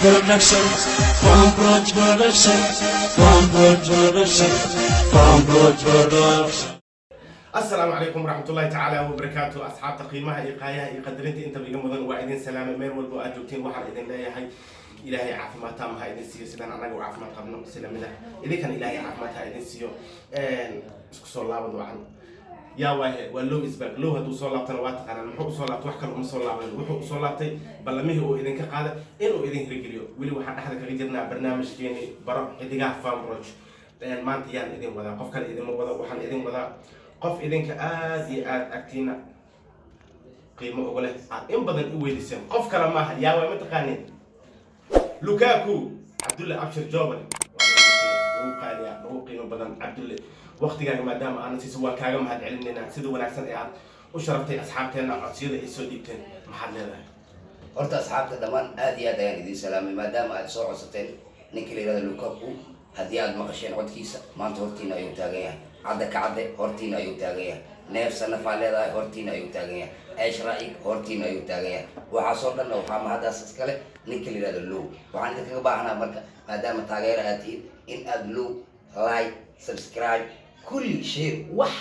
Production, Farmbroj Production, Farmbroj Production, Farmbroj Production. Asalaamu calaykum waraxmatullahi tacaala wabarakaatu. Asxaabta qiimaha iyo qaayaha iyo qadarinta intaba iga mudan, waa idin salaamay. Meel walba oo aad joogtiin, waxaan idin leeyahay Ilaahay caafimaad taam ha idin siiyo. Sidaan anaga u caafimaad qabno sila mid ah, idinkana Ilaahay caafimaad ha idin siiyo. Isku soo laabad wacan. Yaa waahe? Waa Low Isback. Low hadduu soo laabtana waa taqaanaan muxuu usoo laabtay. Wax kale uma soo laaban, wuxuu usoo laabtay ballamihii uu idinka qaaday inuu idin hirgeliyo. Weli waxaan dhexda kaga jirnaa barnaamijkeeni Baro Xidigaha Farmbroj. Maanta yaan idin wadaa? Qof kale idinma wado, waxaan idin wadaa qof idinka aad iyo aad agtiina qiimo uga leh, aad in badan u weydiiseen. Qof kale maaha. Yaa waay? Ma taqaaniin? Lukaku Cabdulle Abshir Jobane, lagu qaaliya, lagu qiimo badan. Cabdulle, waqtigaaga maadaama aanan siiso, waa kaaga mahad celinaynaa sida wanaagsan ee aad u sharaftay asxaabteenna codsiyada ay soo dhiibteen. Maxaad leedahay? Horta asxaabta dhammaan aad iyo aad ayaan idiin salaamay. Maadaama aad soo codsateen ninka la yihahdo Lukaku, haddii aad maqasheen codkiisa, maanta hortiina ayuu taagan yahay. Cadde ka cadde, hortiina ayuu taagan yahay. Neefsa nafaa leedahay, hortiina ayuu taagan yahay. Eesh raa'ig, hortiina ayuu taagan yahay. Waxaasoo dhanna waxaa mahadaas iskale ninka la yihahdo Low. Waxaan idinkaga baahanaa marka, maadaama taageera aad tihiin, in aad Low like, subscribe, kulli share, wax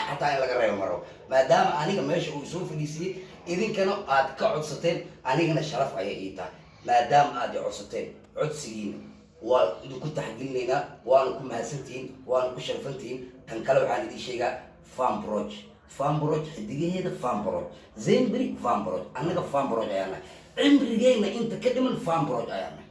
hataa in laga reebo maro. Maadaama aniga meesha uu soo fadhiisiyey, idinkana aad ka codsateen, anigana sharaf ayay ii tahay. Maadaama aad i codsateen, codsigiina waa idinku taxgelinaynaa, waana ku mahadsantihiin, waana ku sharfantihiin. Tan kale waxaan idin sheegaa, Farmbroj, Farmbroj, xidigaheeda Farmbroj, zembri Farmbroj. Annaga Farmbroj ayaa nahay. Cimrigeyna inta ka dhiman Farmbroj ayaa nahay.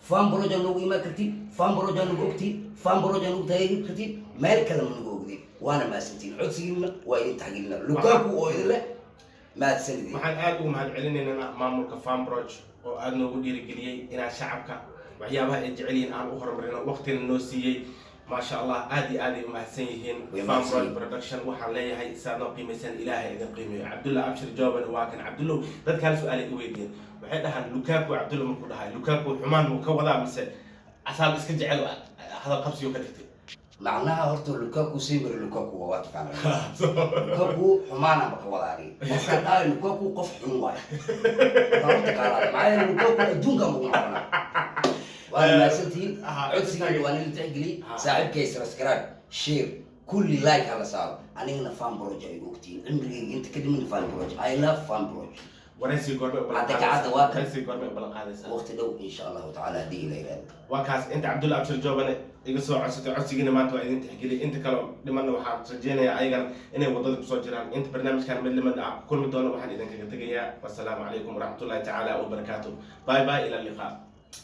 Farmbroj aa noogu imaan kartiin, Farmbroj aa nagu ogtiin, Farmbroj aa nagu taageeri kartiin, meel kale ma nagu ogdin. Waana mahadsantihiin, codsigiina waa idin taxgelinaa. Lukaku oo idin leh, mahadsanidin. Waxaan aada ugu mahad celinaynaa maamulka Farmbroj oo aada noogu dhiirigeliyey inaan shacabka waxyaabaha ay jecel yihiin aan u horumarino, waqtina noo siiyey. Maasha Allah, aad iyo aad ay umahadsan yihiin. Way mahadsan Farmbroj yihiin. Production waxaan leeyahay, saad noo qiimaysan, Ilaahay idin qiimeeyo. Cabdulla Abshir Joban waa kan. Cabdullow, dadka hal su-aalay i weydiiyeen. Waxay dhahaan, Lukaku Cabdulla markuu dhahay Lukaku, xumaan muu ka wadaa mise asaab iska jecel hadal qabsiyo ka dhigtay? Macnaha horta Lukaku simir, Lukaku waa taqaana. Lukaku xumaana ma ka wada aniga. Qofka dhahay Lukaku qof xun waayo, marka taqaanaa. Maxaa yeelay Lukaku adduunka ugu noqonaa. Waana mahadsantihiin. Codsigiina waa nila tixgeliyey. Saaxiibkay, subscribe, share, kulli, like hala saaro. Anigana Farmbroj ay ogtihiin, cimrigayga inta ka dhiman Farmbroj. I love Farmbroj. Waraysi goormay u ballan Cadda ka cadda, waa kan. Waraysi goormay u ballan qaadaysaa? Waqti dhow, insha Allahu tacaala, haddii ila yiraahdo. Waa kaas. Inta Cabdulla Abshir Joobane iga soo codsatay, codsigiina maanta waa idin tixgeliyay. Inta kale dhimanna waxaan rajeynayaa ayagana inay wadada kusoo jiraan. Inta barnaamijkan mid lamid ah ku kulmi doono, waxaan idinkaga tegayaa wasalaamu calaykum waraxmatullahi tacaala wabarakaatu. Bye bye, ila liqaa.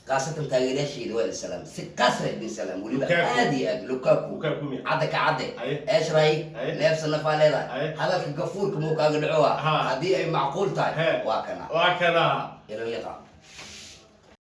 Khaasatan taageerayaashayda waa idin salaam, si qaasa idin salaam weliba. Lukaku. Aad iyo aad Lukaku. Lukaku miya? Cadda ka cadde. Aye. Eeshray. Aye. Neefsa nafaa leedahay. Aye. Hadalka gafuurka muu kaaga dhaco? Ha. Haddii ay macquul tahay, He. waa kana. Waa kana. Ila liqa.